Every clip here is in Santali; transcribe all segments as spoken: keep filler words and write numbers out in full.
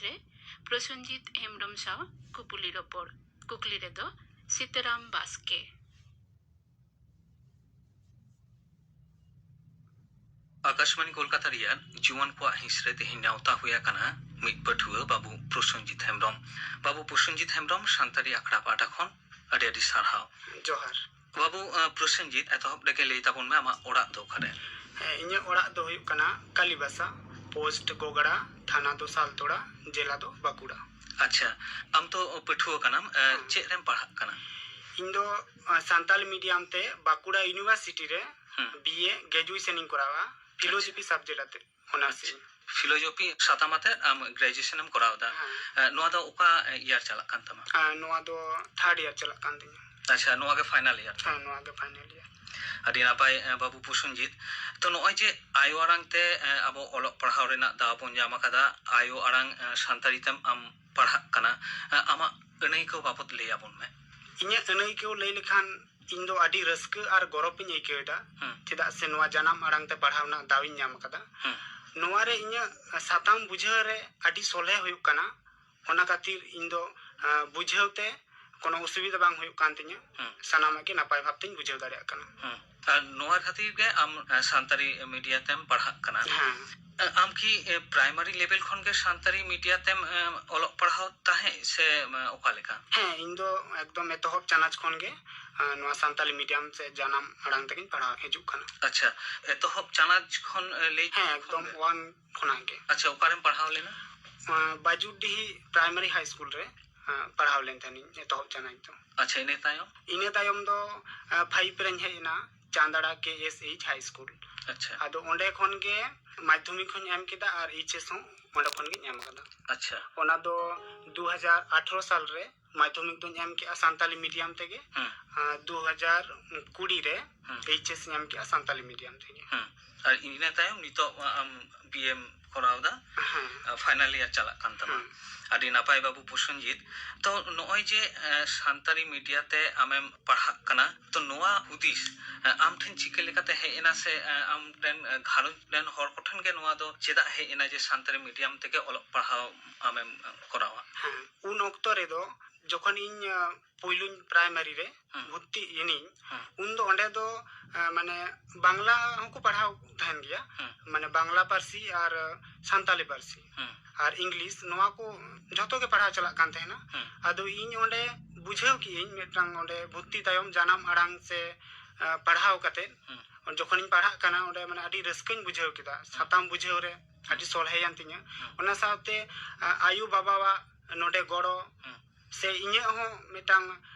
ᱨᱮ ᱯᱨᱚᱥᱮᱱᱡᱤᱛ ᱦᱮᱢᱵᱨᱚᱢ ᱥᱟᱶ ᱠᱩᱯᱩᱞᱤ ᱨᱚᱯᱚᱲ᱾ ᱠᱩᱠᱞᱤ ᱨᱮᱫᱚ ᱥᱤᱛᱟᱹᱨᱟᱢ ᱵᱟᱥᱠᱮ᱾ ᱟᱠᱟᱥᱵᱟᱬᱤ ᱠᱳᱞᱠᱟᱛᱟ ᱨᱮᱭᱟᱜ ᱡᱩᱣᱟᱹᱱ ᱠᱚᱣᱟᱜ ᱦᱤᱸᱥ ᱨᱮ ᱛᱮᱦᱮᱧ ᱱᱮᱣᱛᱟ ᱦᱩᱭ ᱟᱠᱟᱱᱟ ᱢᱤᱫ ᱯᱟᱹᱴᱷᱩᱣᱟᱹ ᱵᱟᱹᱵᱩ ᱯᱨᱚᱥᱮᱱᱡᱤᱛ ᱦᱮᱢᱵᱨᱚᱢ᱾ ᱵᱟᱹᱵᱩ ᱯᱨᱚᱥᱮᱱᱡᱤᱛ ᱦᱮᱢᱵᱨᱚᱢ ᱥᱟᱱᱛᱟᱲᱤ ᱟᱠᱷᱲᱟ ᱯᱟᱦᱴᱟ ᱠᱷᱚᱱ ᱟᱹᱰᱤ ᱟᱹᱰᱤ ᱥᱟᱨᱦᱟᱣ᱾ ᱡᱚᱦᱟᱨ᱾ ᱵᱟᱹᱵᱩ, ᱟᱸ, ᱯᱨᱚᱥᱮᱱᱡᱤᱛ, ᱮᱛᱚᱦᱚᱵ ᱨᱮᱜᱮ ᱞᱟᱹᱭ ᱛᱟᱵᱚᱱ ᱢᱮ, ᱟᱢᱟᱜ ᱚᱲᱟᱜ ᱫᱚ ᱚᱠᱟᱨᱮ? ᱦᱮᱸ, ᱤᱧᱟᱹᱜ ᱚᱲᱟᱜ ᱫᱚ ᱦᱩᱭᱩᱜ ᱠᱟᱱᱟ ᱠᱟᱞᱤᱵᱟᱥᱟ, ᱯᱳᱥᱴ ᱜᱳᱜᱲᱟ, ᱛᱷᱟᱱᱟ ᱫᱚ ᱥᱟᱞᱛᱳᱲᱟ, ᱡᱮᱞᱟ ᱫᱚ ᱵᱟᱸᱠᱩᱲᱟ᱾ ᱟᱪᱪᱷᱟ, ᱟᱢ ᱛᱚ ᱯᱟᱹᱴᱷᱩᱣᱟᱹ ᱠᱟᱱᱟᱢ, ᱮ, ᱦᱮᱸ᱾ ᱪᱮᱫ ᱨᱮᱢ ᱯᱟᱲᱦᱟᱜ ᱠᱟᱱᱟ? ᱤᱧ ᱫᱚ, ᱟ, ᱥᱟᱱᱛᱟᱞᱤ ᱢᱤᱰᱤᱭᱟᱢ ᱛᱮ ᱵᱟᱸᱠᱩᱲᱟ ᱤᱭᱩᱱᱤᱵᱷᱟᱨᱥᱤᱴᱤ ᱨᱮ ᱦᱮᱸ᱾ ᱵᱤ ᱮ ᱜᱨᱮᱡᱩᱭᱮᱥᱚᱱ ᱤᱧ ᱠᱚᱨᱟᱣᱟ, ᱯᱷᱤᱞᱳᱡᱚᱯᱷᱤ ᱟᱪᱪᱷᱟ᱾ ᱥᱟᱵᱡᱮᱠᱴ ᱟᱛᱮ, ᱚᱱᱟᱨᱥ ᱟᱪᱪᱷᱟ᱾ ᱤᱧ᱾ ᱯᱷᱤᱞᱳᱡᱚᱯᱷᱤ ᱥᱟᱛᱟᱢ ᱟᱛᱮ ᱟᱢ ᱜᱨᱮᱡᱩᱭᱮᱥᱚᱱ ᱮᱢ ᱠᱚᱨᱟᱣ ᱮᱫᱟ᱾ ᱦᱮᱸ᱾ ᱮ, ᱱᱚᱣᱟ ᱫᱚ ᱚᱠᱟ ᱤᱭᱟᱨ ᱪᱟᱞᱟᱜ ᱠᱟᱱ ᱛᱟᱢᱟ? ᱟ, ᱱᱚᱣᱟ ᱫᱚ ᱛᱷᱟᱨᱰ ᱤᱭᱟᱨ ᱪᱟᱞᱟᱜ ᱠᱟᱱ ᱛᱤᱧᱟ᱾ ᱟᱪᱪᱷᱟ, ᱱᱚᱣᱟ ᱜᱮ ᱯᱷᱟᱭᱱᱟᱞ ᱤᱭᱟᱨ? ᱦᱮᱸ, ᱱᱚᱣᱟ ᱜᱮ ᱯᱷᱟᱭᱱᱟᱞ ᱤᱭᱟᱨ᱾ ᱟᱹᱰᱤ ᱱᱟᱯᱟᱭ, ᱮ, ᱵᱟᱹᱵᱩ ᱯᱨᱚᱥᱮᱱᱡᱤᱛ᱾ ᱛᱚ, ᱱᱚᱜᱼᱚᱭ ᱡᱮ ᱟᱭᱳ ᱟᱲᱟᱝ ᱛᱮ, ᱮ, ᱟᱵᱚ ᱚᱞᱚᱜ ᱯᱟᱲᱦᱟᱣ ᱨᱮᱱᱟᱜ ᱫᱟᱣ ᱵᱚᱱ ᱧᱟᱢ ᱟᱠᱟᱫᱟ, ᱟᱭᱳ ᱟᱲᱟᱝ, ᱮ, ᱥᱟᱱᱛᱟᱲᱤ ᱛᱮᱢ ᱟᱢ ᱯᱟᱲᱦᱟᱜ ᱠᱟᱱᱟ, ᱮ, ᱟᱢᱟᱜ ᱟᱹᱱᱟᱹᱭᱠᱟᱹᱣ ᱵᱟᱵᱚᱛ ᱞᱟᱹᱭ ᱟᱵᱚᱱ ᱢᱮ᱾ ᱤᱧᱟᱹᱜ ᱟᱹᱱᱟᱹᱭᱠᱟᱹᱣ ᱞᱟᱹᱭ ᱞᱮᱠᱷᱟᱱ, ᱤᱧ ᱫᱚ ᱟᱹᱰᱤ ᱨᱟᱹᱥᱠᱟᱹ ᱟᱨ ᱜᱚᱨᱚᱵᱽ ᱤᱧ ᱟᱹᱭᱠᱟᱹᱣ ᱮᱫᱟ, ᱦᱩᱸ᱾ ᱪᱮᱫᱟᱜ ᱥᱮ ᱱᱚᱣᱟ ᱡᱟᱱᱟᱢ ᱟᱲᱟᱝ ᱛᱮ ᱯᱟᱲᱦᱟᱣ ᱨᱮᱱᱟᱜ ᱫᱟᱣ ᱤᱧ ᱧᱟᱢ ᱟᱠᱟᱫᱟ᱾ ᱦᱩᱸ᱾ ᱱᱚᱣᱟ ᱨᱮ ᱤᱧᱟᱹᱜ ᱥᱟᱛᱟᱢ ᱵᱩᱡᱷᱟᱹᱣ ᱨᱮ ᱟᱹᱰᱤ ᱥᱚᱞᱦᱮ ᱦᱩᱭᱩᱜ ᱠᱟᱱᱟ, ᱚᱱᱟ ᱠᱷᱟᱹᱛᱤᱨ ᱤᱧ ᱫᱚ, ᱟ, ᱵᱩᱡᱷᱟᱹᱣ ᱛᱮ ᱠᱳᱱᱳ ᱚᱥᱩᱵᱤᱫᱷᱟ ᱵᱟᱝ ᱦᱩᱭᱩᱜ ᱠᱟᱱ ᱛᱤᱧᱟᱹ᱾ ᱦᱩᱸ᱾ ᱥᱟᱱᱟᱢᱟᱜ ᱜᱮ ᱱᱟᱯᱟᱭ ᱵᱷᱟᱵᱽ ᱛᱤᱧ ᱵᱩᱡᱷᱟᱹᱣ ᱫᱟᱲᱮᱭᱟᱜ ᱠᱟᱱᱟ᱾ ᱦᱩᱸ᱾ ᱟᱨ ᱱᱚᱣᱟ ᱠᱷᱟᱹᱛᱤᱨ ᱜᱮ ᱟᱢ, ᱮ, ᱥᱟᱱᱛᱟᱲᱤ ᱢᱤᱰᱤᱭᱟ ᱛᱮᱢ ᱯᱟᱲᱦᱟᱜ ᱠᱟᱱᱟ᱾ ᱦᱮᱸ᱾ ᱮ, ᱟᱢ ᱠᱤ, ᱮ, ᱯᱨᱟᱭᱢᱟᱨᱤ ᱞᱮᱵᱮᱞ ᱠᱷᱚᱱ ᱜᱮ ᱥᱟᱱᱛᱟᱲᱤ ᱢᱤᱰᱤᱭᱟ ᱛᱮᱢ, ᱮ, ᱚᱞᱚᱜ ᱯᱟᱲᱦᱟᱣ ᱛᱟᱦᱮᱸᱫ ᱥᱮ, ᱮ, ᱚᱠᱟ ᱞᱮᱠᱟ? ᱦᱮᱸ, ᱤᱧ ᱫᱚ ᱮᱠᱫᱚᱢ ᱮᱛᱚᱦᱚᱵ ᱪᱟᱱᱟᱪ ᱠᱷᱚᱱ ᱜᱮ, ᱟ, ᱱᱚᱣᱟ ᱥᱟᱱᱛᱟᱲᱤ ᱢᱤᱰᱤᱭᱟᱢ ᱥᱮ ᱡᱟᱱᱟᱢ ᱟᱲᱟᱝ ᱛᱮᱜᱮᱧ ᱯᱟᱲᱦᱟᱣ ᱦᱤᱡᱩᱜ ᱠᱟᱱᱟ᱾ ᱟᱪᱪᱷᱟ, ᱮᱛᱚᱦᱚᱵ ᱪᱟᱱᱟᱪ ᱠᱷᱚᱱ, ᱮ, ᱞᱟᱹᱭ ᱦᱮᱸ, ᱠᱷᱚᱱ ᱮᱠᱫᱚᱢ ᱜᱮ᱾ ᱚᱣᱟᱱ ᱠᱷᱚᱱᱟᱜ ᱜᱮ᱾ ᱟᱪᱪᱷᱟ, ᱚᱠᱟᱨᱮᱢ ᱯᱟᱲᱦᱟᱣ ᱞᱮᱱᱟ? ᱟ, ᱵᱟᱡᱩᱨᱰᱤᱦᱤ ᱯᱨᱟᱭᱢᱟᱨᱤ ᱦᱟᱭ ᱥᱠᱩᱞ ᱨᱮ, ᱟ, ᱯᱟᱲᱦᱟᱣ ᱞᱮᱱ ᱛᱟᱦᱮᱱᱤᱧ ᱮᱛᱚᱦᱚᱵ ᱪᱟᱱᱟᱪ ᱫᱚ᱾ ᱟᱪᱪᱷᱟ, ᱤᱱᱟᱹ ᱛᱟᱭᱚᱢ? ᱤᱱᱟᱹ ᱛᱟᱭᱚᱢ ᱫᱚ, ᱟ, ᱯᱷᱟᱭᱤᱵᱷ ᱨᱮᱧ ᱦᱮᱡ ᱮᱱᱟ, ᱪᱟᱸᱫᱟᱲᱟ ᱠᱮ ᱮᱥ ᱮᱭᱤᱪ ᱦᱟᱭ ᱥᱠᱩᱞ᱾ ᱟᱪᱪᱷᱟ᱾ ᱟᱫᱚ ᱚᱸᱰᱮ ᱠᱷᱚᱱ ᱜᱮ ᱢᱟᱫᱽᱫᱷᱚᱢᱤᱠ ᱦᱚᱸᱧ ᱮᱢ ᱠᱮᱫᱟ ᱟᱨ ᱮᱭᱤᱪ ᱮᱥ ᱦᱚᱸ ᱚᱸᱰᱮ ᱠᱷᱚᱱ ᱜᱤᱧ ᱮᱢ ᱟᱠᱟᱫᱟ᱾ ᱟᱪᱪᱷᱟ᱾ ᱚᱱᱟ ᱫᱚ ᱫᱩ ᱦᱟᱡᱟᱨ ᱟᱴᱷᱨᱚ ᱥᱟᱞ ᱨᱮ ᱢᱟᱫᱽᱫᱷᱚᱢᱤᱠ ᱫᱚᱧ ᱮᱢ ᱠᱮᱜᱼᱟ ᱥᱟᱱᱛᱟᱞᱤ ᱢᱤᱰᱤᱭᱟᱢ ᱛᱮᱜᱮ᱾ ᱦᱮᱸ᱾ ᱟᱨ ᱫᱩ ᱦᱟᱡᱟᱨ ᱠᱩᱲᱤ ᱨᱮ ᱦᱮᱸ᱾ ᱮᱭᱤᱪ ᱮᱥ ᱤᱧ ᱮᱢ ᱠᱮᱜᱼᱟ ᱥᱟᱱᱛᱟᱞᱤ ᱢᱤᱰᱤᱭᱟᱢ ᱛᱮᱜᱮ᱾ ᱦᱮᱸ᱾ ᱟᱨ ᱤᱱᱟᱹ ᱛᱟᱭᱚᱢ ᱱᱤᱛᱚᱜ ᱟᱢ ᱵᱤ ᱮᱢ ᱠᱚᱨᱟᱣ ᱮᱫᱟ᱾ ᱦᱮᱸ᱾ ᱯᱷᱟᱭᱱᱟᱞ ᱤᱭᱟᱨ ᱪᱟᱞᱟᱜ ᱠᱟᱱ ᱛᱟᱢᱟ᱾ ᱦᱮᱸ᱾ ᱟᱹᱰᱤ ᱱᱟᱯᱟᱭ ᱵᱟᱹᱵᱩ ᱯᱨᱚᱥᱮᱱᱡᱤᱛ᱾ ᱛᱚ ᱱᱚᱜᱼᱚᱭ ᱡᱮ, ᱮ, ᱥᱟᱱᱛᱟᱲᱤ ᱢᱤᱰᱤᱭᱟ ᱛᱮ ᱟᱢᱮᱢ ᱯᱟᱲᱦᱟᱜ ᱠᱟᱱᱟ, ᱛᱚ ᱱᱚᱣᱟ ᱦᱩᱫᱤᱥ, ᱮ, ᱟᱢ ᱴᱷᱮᱱ ᱪᱤᱠᱟᱹ ᱞᱮᱠᱟᱛᱮ ᱦᱮᱡ ᱮᱱᱟ ᱥᱮ, ᱮ, ᱟᱢ ᱨᱮᱱ, ᱮ, ᱜᱷᱟᱨᱚᱸᱡᱽ ᱨᱮᱱ ᱦᱚᱲ ᱠᱚᱴᱷᱮᱱ ᱜᱮ ᱱᱚᱣᱟ ᱫᱚ ᱪᱮᱫᱟᱜ ᱦᱮᱡ ᱮᱱᱟ ᱡᱮ ᱥᱟᱱᱛᱟᱲᱤ ᱢᱤᱰᱤᱭᱟᱢ ᱛᱮᱜᱮ ᱚᱞᱚᱜ ᱯᱟᱲᱦᱟᱣ ᱟᱢᱮᱢ, ᱮ, ᱠᱚᱨᱟᱣᱟ? ᱦᱮᱸ, ᱩᱱ ᱚᱠᱛᱚ ᱨᱮᱫᱚ ᱡᱚᱠᱷᱚᱱ ᱤᱧ, ᱮ, ᱯᱩᱭᱞᱩᱧ ᱯᱨᱟᱭᱢᱟᱨᱤ ᱨᱮ ᱦᱮᱸ᱾ ᱵᱷᱚᱨᱛᱤ ᱮᱱᱤᱧ, ᱦᱮᱸ᱾ ᱩᱱ ᱫᱚ ᱚᱸᱰᱮ ᱫᱚ, ᱮ, ᱢᱟᱱᱮ ᱵᱟᱝᱞᱟ ᱦᱚᱸᱠᱚ ᱯᱟᱲᱦᱟᱣ ᱛᱟᱦᱮᱱ ᱜᱮᱭᱟ, ᱦᱮᱸ᱾ ᱢᱟᱱᱮ ᱵᱟᱝᱞᱟ ᱯᱟᱹᱨᱥᱤ ᱟᱨ, ᱮ, ᱥᱟᱱᱛᱟᱞᱤ ᱯᱟᱹᱨᱥᱤ ᱦᱮᱸ᱾ ᱟᱨ ᱤᱝᱞᱤᱥ, ᱱᱚᱣᱟ ᱠᱚ ᱡᱷᱚᱛᱚ ᱜᱮ ᱯᱟᱲᱦᱟᱣ ᱪᱟᱞᱟᱜ ᱠᱟᱱ ᱛᱟᱦᱮᱱᱟ᱾ ᱦᱮᱸ᱾ ᱟᱫᱚ ᱤᱧ ᱚᱸᱰᱮ ᱵᱩᱡᱷᱟᱹᱣ ᱠᱮᱜᱼᱟᱹᱧ ᱢᱤᱫᱴᱟᱝ ᱚᱸᱰᱮ ᱵᱷᱚᱨᱛᱤ ᱛᱟᱭᱚᱢ ᱡᱟᱱᱟᱢ ᱟᱲᱟᱝ ᱥᱮ, ᱮ, ᱯᱟᱲᱦᱟᱣ ᱠᱟᱛᱮ ᱦᱮᱸ᱾ ᱡᱚᱠᱷᱚᱱᱤᱧ ᱯᱟᱲᱦᱟᱜ ᱠᱟᱱᱟ ᱚᱸᱰᱮ ᱢᱟᱱᱮ ᱟᱹᱰᱤ ᱨᱟᱹᱥᱠᱟᱹᱧ ᱵᱩᱡᱷᱟᱹᱣ ᱠᱮᱫᱟ, ᱥᱟᱛᱟᱢ ᱵᱩᱡᱷᱟᱹᱣ ᱨᱮ ᱟᱹᱰᱤ ᱥᱚᱞᱦᱮᱭᱮᱱ ᱛᱤᱧᱟᱹ᱾ ᱦᱮᱸ᱾ ᱚᱱᱟ ᱥᱟᱶᱛᱮ, ᱮ, ᱟᱭᱳ ᱵᱟᱵᱟᱣᱟᱜ ᱱᱚᱰᱮ ᱜᱚᱲᱚ ᱦᱮᱸ᱾ ᱥᱮ ᱤᱧᱟᱹᱜ ᱦᱚᱸ ᱢᱤᱫᱴᱟᱝ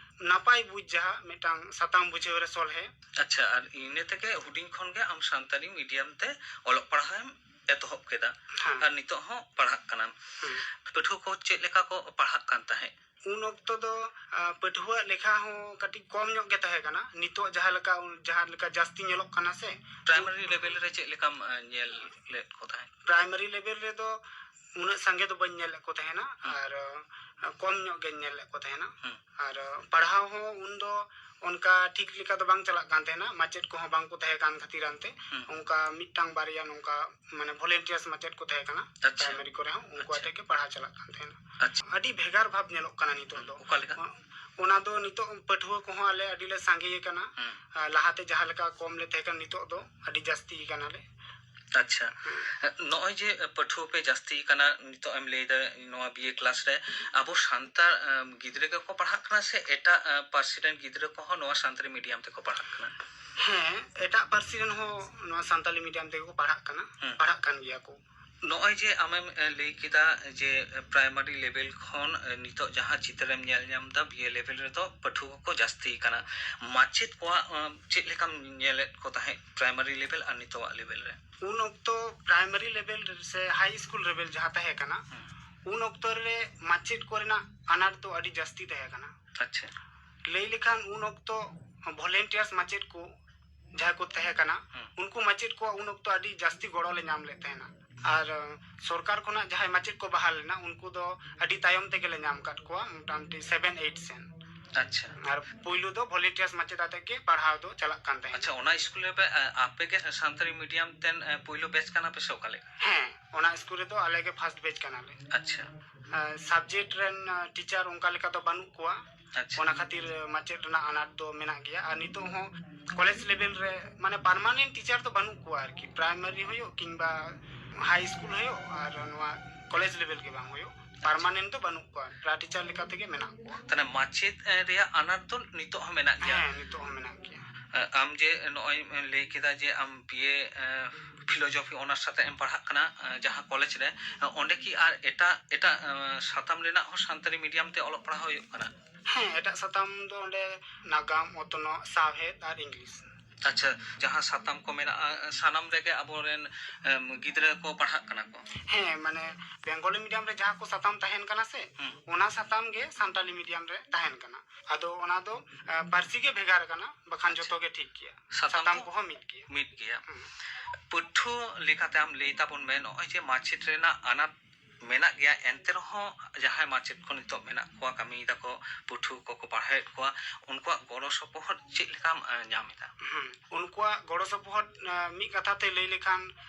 ᱱᱟᱯᱟᱭ ᱵᱩᱡᱽ ᱡᱟᱦᱟᱸ ᱢᱤᱫᱴᱟᱝ ᱥᱟᱛᱟᱢ ᱵᱩᱡᱷᱟᱹᱣ ᱨᱮ ᱥᱚᱞᱦᱮ᱾ ᱟᱪᱪᱷᱟ, ᱟᱨ ᱤᱱᱟᱹ ᱛᱮᱜᱮ ᱦᱩᱰᱤᱧ ᱠᱷᱚᱱ ᱜᱮ ᱟᱢ ᱥᱟᱱᱛᱟᱲᱤ ᱢᱤᱰᱤᱭᱟᱢ ᱛᱮ ᱚᱞᱚᱜ ᱯᱟᱲᱦᱟᱣ ᱮᱢ ᱮᱛᱚᱦᱚᱵ ᱠᱮᱫᱟ᱾ ᱦᱮᱸ᱾ ᱟᱨ ᱱᱤᱛᱚᱜ ᱦᱚᱸ ᱯᱟᱲᱦᱟᱜ ᱠᱟᱱᱟᱢ᱾ ᱦᱮᱸ᱾ ᱯᱟᱹᱴᱷᱩᱣᱟᱹ ᱠᱚ ᱪᱮᱫ ᱞᱮᱠᱟ ᱠᱚ ᱯᱟᱲᱦᱟᱜ ᱠᱟᱱ ᱛᱟᱦᱮᱸᱫ? ᱩᱱ ᱚᱠᱛᱚ ᱫᱚ, ᱟ, ᱯᱟᱹᱴᱷᱩᱣᱟᱹ ᱞᱮᱠᱷᱟ ᱦᱚᱸ ᱠᱟᱹᱴᱤᱡ ᱠᱚᱢ ᱧᱚᱜ ᱜᱮ ᱛᱟᱦᱮᱸ ᱠᱟᱱᱟ᱾ ᱱᱤᱛᱚᱜ ᱡᱟᱦᱟᱸ ᱞᱮᱠᱟ, ᱡᱟᱦᱟᱸ ᱞᱮᱠᱟ ᱡᱟᱹᱥᱛᱤ ᱧᱮᱞᱚᱜ ᱠᱟᱱᱟ ᱥᱮ᱾ ᱯᱨᱟᱭᱢᱟᱨᱤ ᱞᱮᱵᱮᱞ ᱨᱮ ᱪᱮᱫ ᱞᱮᱠᱟᱢ, ᱟ, ᱧᱮᱞ ᱞᱮᱫ ᱠᱚ ᱛᱟᱦᱮᱸᱫ? ᱯᱨᱟᱭᱢᱟᱨᱤ ᱞᱮᱵᱮᱞ ᱨᱮᱫᱚ ᱩᱱᱟᱹᱜ ᱥᱟᱸᱜᱮ ᱫᱚ ᱵᱟᱹᱧ ᱧᱮᱞ ᱞᱮᱫ ᱠᱚ ᱛᱟᱦᱮᱱᱟ, ᱦᱩᱸ᱾ ᱟᱨ, ᱟ, ᱠᱚᱢ ᱧᱚᱜ ᱜᱮᱧ ᱧᱮᱞ ᱞᱮᱫ ᱠᱚ ᱛᱟᱦᱮᱱᱟ᱾ ᱦᱩᱸ᱾ ᱟᱨ, ᱟ, ᱯᱟᱲᱦᱟᱣ ᱦᱚᱸ ᱩᱱᱫᱚ ᱚᱱᱠᱟ ᱴᱷᱤᱠ ᱞᱮᱠᱟ ᱫᱚ ᱵᱟᱝ ᱪᱟᱞᱟᱜ ᱠᱟᱱ ᱛᱟᱦᱮᱱᱟ, ᱢᱟᱪᱮᱫ ᱠᱚᱦᱚᱸ ᱵᱟᱝ ᱠᱚ ᱛᱟᱦᱮᱸ ᱠᱟᱱ ᱠᱷᱟᱹᱛᱤᱨ ᱟᱱᱛᱮ᱾ ᱦᱩᱸ᱾ ᱚᱱᱠᱟ ᱢᱤᱫᱴᱟᱝ ᱵᱟᱨᱭᱟ ᱱᱚᱝᱠᱟ ᱢᱟᱱᱮ volunteers ᱢᱟᱪᱮᱫ ᱠᱚ ᱛᱟᱦᱮᱸ ᱠᱟᱱᱟ ᱟᱪᱪᱷᱟ᱾ ᱯᱨᱟᱭᱢᱟᱨᱤ ᱠᱚᱨᱮ ᱦᱚᱸ, ᱩᱱᱠᱩ ᱟᱪᱪᱷᱟ᱾ ᱟᱛᱮ ᱜᱮ ᱯᱟᱲᱦᱟᱣ ᱪᱟᱞᱟᱜ ᱠᱟᱱ ᱛᱟᱦᱮᱱᱟ᱾ ᱟᱪᱪᱷᱟ᱾ ᱟᱹᱰᱤ ᱵᱷᱮᱜᱟᱨ ᱵᱷᱟᱵᱽ ᱧᱮᱞᱚᱜ ᱠᱟᱱᱟ ᱱᱤᱛᱚᱜ ᱫᱚ᱾ ᱚᱠᱟ ᱞᱮᱠᱟ? ᱚᱱᱟ ᱫᱚ ᱱᱤᱛᱚᱜ ᱯᱟᱹᱴᱷᱩᱣᱟᱹ ᱠᱚᱦᱚᱸ ᱟᱞᱮ ᱟᱹᱰᱤ ᱞᱮ ᱥᱟᱸᱜᱮ ᱟᱠᱟᱱᱟ᱾ ᱦᱩᱸ᱾ ᱟᱨ ᱞᱟᱦᱟᱛᱮ ᱡᱟᱦᱟᱸ ᱞᱮᱠᱟ ᱠᱚᱢ ᱞᱮ ᱛᱟᱦᱮᱸ ᱠᱟᱱᱟ, ᱱᱤᱛᱚᱜ ᱫᱚ ᱟᱹᱰᱤ ᱡᱟᱹᱥᱛᱤ ᱟᱠᱟᱱᱟᱞᱮ᱾ ᱟᱪᱪᱷᱟ᱾ ᱦᱩᱸ᱾ ᱱᱚᱜᱼᱚᱭ ᱡᱮ ᱯᱟᱹᱴᱷᱩᱣᱟᱹ ᱯᱮ ᱡᱟᱹᱥᱛᱤ ᱟᱠᱟᱱᱟ, ᱱᱤᱛᱚᱜ ᱮᱢ ᱞᱟᱹᱭ ᱮᱫᱟ ᱱᱚᱣᱟ ᱵᱤ ᱮ ᱠᱞᱟᱥ ᱨᱮ ᱟᱵᱚ ᱥᱟᱱᱛᱟᱲ, ᱮᱢ, ᱜᱤᱫᱽᱨᱟᱹ ᱜᱮᱠᱚ ᱯᱟᱲᱦᱟᱜ ᱠᱟᱱᱟ ᱥᱮ ᱮᱴᱟᱜ, ᱮ, ᱯᱟᱹᱨᱥᱤ ᱨᱮᱱ ᱜᱤᱫᱽᱨᱟᱹ ᱠᱚᱦᱚᱸ ᱱᱚᱣᱟ ᱥᱟᱱᱛᱟᱲᱤ ᱢᱤᱰᱤᱭᱟᱢ ᱛᱮᱠᱚ ᱯᱟᱲᱦᱟᱜ ᱠᱟᱱᱟ? ᱦᱮᱸ, ᱮᱴᱟᱜ ᱯᱟᱹᱨᱥᱤ ᱨᱮᱱ ᱦᱚᱸ ᱱᱚᱣᱟ ᱥᱟᱱᱛᱟᱞᱤ ᱢᱤᱰᱤᱭᱟᱢ ᱛᱮᱜᱮ ᱠᱚ ᱯᱟᱲᱦᱟᱜ ᱠᱟᱱᱟ, ᱦᱩᱸ᱾ ᱯᱟᱲᱦᱟᱜ ᱠᱟᱱ ᱜᱮᱭᱟ ᱠᱚ᱾ ᱱᱚᱜᱼᱚᱭ ᱡᱮ ᱟᱢᱮᱢ, ᱮ, ᱞᱟᱹᱭ ᱠᱮᱫᱟ ᱡᱮ, ᱮ, ᱯᱨᱟᱭᱢᱟᱨᱤ ᱞᱮᱵᱮᱞ ᱠᱷᱚᱱ, ᱮ, ᱱᱤᱛᱚᱜ ᱡᱟᱦᱟᱸ ᱪᱤᱛᱟᱹᱨᱮᱢ ᱧᱮᱞ ᱧᱟᱢ ᱮᱫᱟ, ᱵᱤ ᱮ ᱞᱮᱵᱮᱞ ᱨᱮᱫᱚ ᱯᱟᱹᱴᱷᱩᱣᱟᱹ ᱠᱚᱠᱚ ᱡᱟᱹᱥᱛᱤ ᱟᱠᱟᱱᱟ᱾ ᱢᱟᱪᱮᱫ ᱠᱚᱣᱟᱜ, ᱮ, ᱪᱮᱫ ᱞᱮᱠᱟᱢ ᱧᱮᱞᱮᱫ ᱠᱚ ᱛᱟᱦᱮᱸᱫ ᱯᱨᱟᱭᱢᱟᱨᱤ ᱞᱮᱵᱮᱞ ᱟᱨ ᱱᱤᱛᱚᱜᱟᱜ ᱞᱮᱵᱮᱞ ᱨᱮ? ᱩᱱ ᱚᱠᱛᱚ ᱯᱨᱟᱭᱢᱟᱨᱤ ᱞᱮᱵᱮᱞ ᱥᱮ ᱦᱟᱭ ᱥᱠᱩᱞ ᱞᱮᱵᱮᱞ ᱡᱟᱦᱟᱸ ᱛᱟᱦᱮᱸ ᱠᱟᱱᱟ, ᱦᱩᱸ᱾ ᱩᱱ ᱚᱠᱛᱚ ᱨᱮ ᱢᱟᱪᱮᱫ ᱠᱚᱨᱮᱱᱟᱜ ᱟᱱᱟᱴ ᱫᱚ ᱟᱹᱰᱤ ᱡᱟᱹᱥᱛᱤ ᱛᱟᱦᱮᱸ ᱠᱟᱱᱟ᱾ ᱟᱪᱪᱷᱟ᱾ ᱞᱟᱹᱭ ᱞᱮᱠᱷᱟᱱ ᱩᱱ ᱚᱠᱛᱚ volunteers ᱢᱟᱪᱮᱫ ᱠᱚ ᱡᱟᱦᱟᱸᱭ ᱠᱚ ᱛᱟᱦᱮᱸ ᱠᱟᱱᱟ, ᱦᱩᱸ᱾ ᱩᱱᱠᱩ ᱢᱟᱪᱮᱫ ᱠᱚᱣᱟᱜ ᱩᱱ ᱚᱠᱛᱚ ᱟᱹᱰᱤ ᱡᱟᱹᱥᱛᱤ ᱜᱚᱲᱚ ᱞᱮ ᱧᱟᱢ ᱞᱮᱫ ᱛᱟᱦᱮᱱᱟ᱾ ᱟᱨ, ᱟᱸ, ᱥᱚᱨᱠᱟᱨ ᱠᱷᱚᱱᱟᱜ ᱡᱟᱦᱟᱸᱭ ᱢᱟᱪᱮᱫ ᱠᱚ ᱵᱟᱦᱟᱞ ᱞᱮᱱᱟ, ᱩᱱᱠᱩ ᱫᱚ ᱟᱹᱰᱤ ᱛᱟᱭᱚᱢ ᱛᱮᱜᱮ ᱞᱮ ᱧᱟᱢ ᱟᱠᱟᱫ ᱠᱚᱣᱟ, ᱢᱚᱴᱟᱢᱩᱴᱤ seven eight ᱥᱮᱱ᱾ ᱟᱪᱪᱷᱟ᱾ ᱟᱨ ᱯᱩᱭᱞᱩ ᱫᱚ volunteers ᱢᱟᱪᱮᱫ ᱟᱛᱮ ᱜᱮ ᱯᱟᱲᱦᱟᱣ ᱫᱚ ᱪᱟᱞᱟᱜ ᱠᱟᱱ ᱛᱟᱦᱮᱸᱱᱟ᱾ ᱟᱪᱪᱷᱟ, ᱚᱱᱟ ᱥᱠᱩᱞ ᱨᱮ ᱯᱮ, ᱟ, ᱟᱯᱮ ᱜᱮ ᱥᱟᱱᱛᱟᱲᱤ medium ᱛᱮᱱ, ᱮ, ᱯᱩᱭᱞᱩ batch ᱠᱟᱱᱟ ᱯᱮ ᱥᱮ ᱚᱠᱟ ᱞᱮᱠᱟ? ᱦᱮᱸ, ᱚᱱᱟ ᱥᱠᱩᱞ ᱨᱮᱫᱚ ᱟᱞᱮ ᱜᱮ first batch ᱠᱟᱱᱟᱞᱮ᱾ ᱟᱪᱪᱷᱟ᱾ ᱟᱨ subject ᱨᱮᱱ, ᱟ, teacher ᱚᱱᱠᱟ ᱞᱮᱠᱟ ᱫᱚ ᱵᱟᱹᱱᱩᱜ ᱠᱚᱣᱟ᱾ ᱟᱪᱪᱷᱟ᱾ ᱚᱱᱟ ᱠᱷᱟᱹᱛᱤᱨ ᱢᱟᱪᱮᱫ ᱨᱮᱱᱟᱜ ᱟᱱᱟᱴ ᱫᱚ ᱢᱮᱱᱟᱜ ᱜᱮᱭᱟ᱾ ᱟᱨ ᱱᱤᱛᱚᱜ ᱦᱚᱸ college level ᱨᱮ, ᱢᱟᱱᱮ, permanent teacher ᱫᱚ ᱵᱟᱹᱱᱩᱜ ᱠᱚᱣᱟ ᱟᱨᱠᱤ, primary ᱦᱩᱭᱩᱜ ᱠᱤᱝᱵᱟ high school ᱦᱩᱭᱩᱜ, ᱟᱨ ᱱᱚᱣᱟ college level ᱜᱮ ᱵᱟᱝ ᱦᱩᱭᱩᱜ, permanent ᱫᱚ ᱵᱟᱹᱱᱩᱜ ᱠᱚᱣᱟ, para teacher ᱞᱮᱠᱟ ᱛᱮᱜᱮ ᱢᱮᱱᱟᱜ ᱠᱚᱣᱟ᱾ ᱛᱟᱦᱞᱮ ᱢᱟᱪᱮᱫ, ᱮ, ᱨᱮᱭᱟᱜ ᱟᱱᱟᱴ ᱫᱚ ᱱᱤᱛᱚᱜ ᱦᱚᱸ ᱢᱮᱱᱟᱜ ᱜᱮᱭᱟ? ᱦᱮᱸ, ᱱᱤᱛᱚᱜ ᱦᱚᱸ ᱢᱮᱱᱟᱜ ᱜᱮᱭᱟ᱾ ᱮ, ᱟᱢ ᱡᱮ ᱱᱚᱜᱼᱚᱭ ᱮᱢ ᱞᱟᱹᱭ ᱠᱮᱫᱟ ᱡᱮ ᱟᱢ B A, A, philosophy honours ᱟᱛᱮ ᱮᱢ ᱯᱟᱲᱦᱟᱜ ᱠᱟᱱᱟ, ᱮ, ᱡᱟᱦᱟᱸ college ᱨᱮ, ᱮ, ᱚᱸᱰᱮ ᱠᱤ ᱟᱨ ᱮᱴᱟᱜ, ᱮᱴᱟᱜ, ᱮ, ᱥᱟᱛᱟᱢ ᱨᱮᱱᱟᱜ ᱦᱚᱸ ᱥᱟᱱᱛᱟᱲᱤ medium ᱛᱮ ᱚᱞᱚᱜ ᱯᱟᱲᱦᱟᱣ ᱦᱩᱭᱩᱜ ᱠᱟᱱᱟ? ᱦᱮᱸ, ᱮᱴᱟᱜ ᱥᱟᱛᱟᱢ ᱫᱚ ᱚᱸᱰᱮ ᱱᱟᱜᱟᱢ, ᱚᱛᱱᱚᱜ, ᱥᱟᱶᱦᱮᱫ ᱟᱨ English᱾ ᱟᱪᱪᱷᱟ, ᱡᱟᱦᱟᱸ ᱥᱟᱛᱟᱢ ᱠᱚ ᱢᱮᱱᱟᱜᱼᱟ, ᱥᱟᱱᱟᱢ ᱨᱮᱜᱮ ᱟᱵᱚᱨᱮᱱ, ᱮᱢ, ᱜᱤᱫᱽᱨᱟᱹ ᱠᱚ ᱯᱟᱲᱦᱟᱜ ᱠᱟᱱᱟ ᱠᱚ? ᱦᱮᱸ, ᱢᱟᱱᱮ, Bengali medium ᱨᱮ ᱡᱟᱦᱟᱸ ᱠᱚ ᱥᱟᱛᱟᱢ ᱛᱟᱦᱮᱱ ᱠᱟᱱᱟ ᱥᱮ, ᱦᱩᱸ᱾ ᱚᱱᱟ ᱥᱟᱛᱟᱢ ᱜᱮ ᱥᱟᱱᱛᱟᱞᱤ medium ᱨᱮ ᱛᱟᱦᱮᱱ ᱠᱟᱱᱟ᱾ ᱟᱫᱚ ᱚᱱᱟ ᱫᱚ, ᱮ, ᱯᱟᱹᱨᱥᱤ ᱜᱮ ᱵᱷᱮᱜᱟᱨ ᱠᱟᱱᱟ, ᱵᱟᱠᱷᱟᱱ ᱟᱪᱪᱷᱟ᱾ ᱡᱚᱛᱚ ᱜᱮ ᱴᱷᱤᱠ ᱜᱮᱭᱟ᱾ ᱥᱟᱛᱟᱢ ᱥᱟᱛᱟᱢ ᱠᱚ ᱠᱚᱦᱚᱸ ᱢᱤᱫ ᱜᱮᱭᱟ᱾ ᱢᱤᱫ ᱜᱮᱭᱟ᱾ ᱦᱩᱸ᱾ ᱯᱟᱹᱴᱷᱩᱣᱟᱹ ᱞᱮᱠᱟᱛᱮ ᱟᱢ ᱞᱟᱹᱭ ᱛᱟᱵᱚᱱ ᱢᱮ, ᱱᱚᱜᱼᱚᱭ ᱡᱮ ᱢᱟᱪᱮᱫ ᱨᱮᱱᱟᱜ ᱟᱱᱟᱴ ᱢᱮᱱᱟᱜ ᱜᱮᱭᱟ, ᱮᱱᱛᱮ ᱨᱮᱦᱚᱸ ᱡᱟᱦᱟᱸᱭ ᱢᱟᱪᱮᱫ ᱠᱚ ᱱᱤᱛᱚᱜ ᱢᱮᱱᱟᱜ ᱠᱚᱣᱟ, ᱠᱟᱹᱢᱤᱭ ᱫᱟᱠᱚ, ᱯᱟᱹᱴᱷᱩᱣᱟᱹ ᱠᱚᱠᱚ ᱯᱟᱲᱦᱟᱣᱮᱫ ᱠᱚᱣᱟ, ᱩᱱᱠᱩᱣᱟᱜ ᱜᱚᱲᱚ ᱥᱚᱯᱚᱦᱚᱫ ᱪᱮᱫ ᱞᱮᱠᱟᱢ, ᱮ, ᱧᱟᱢ ᱮᱫᱟ? ᱦᱩᱸ, ᱩᱱᱠᱩᱣᱟᱜ ᱜᱚᱲᱚ ᱥᱚᱯᱚᱦᱚᱫ, ᱮ, ᱢᱤᱫ ᱠᱟᱛᱷᱟ ᱛᱮ ᱞᱟᱹᱭ ᱞᱮᱠᱷᱟᱱ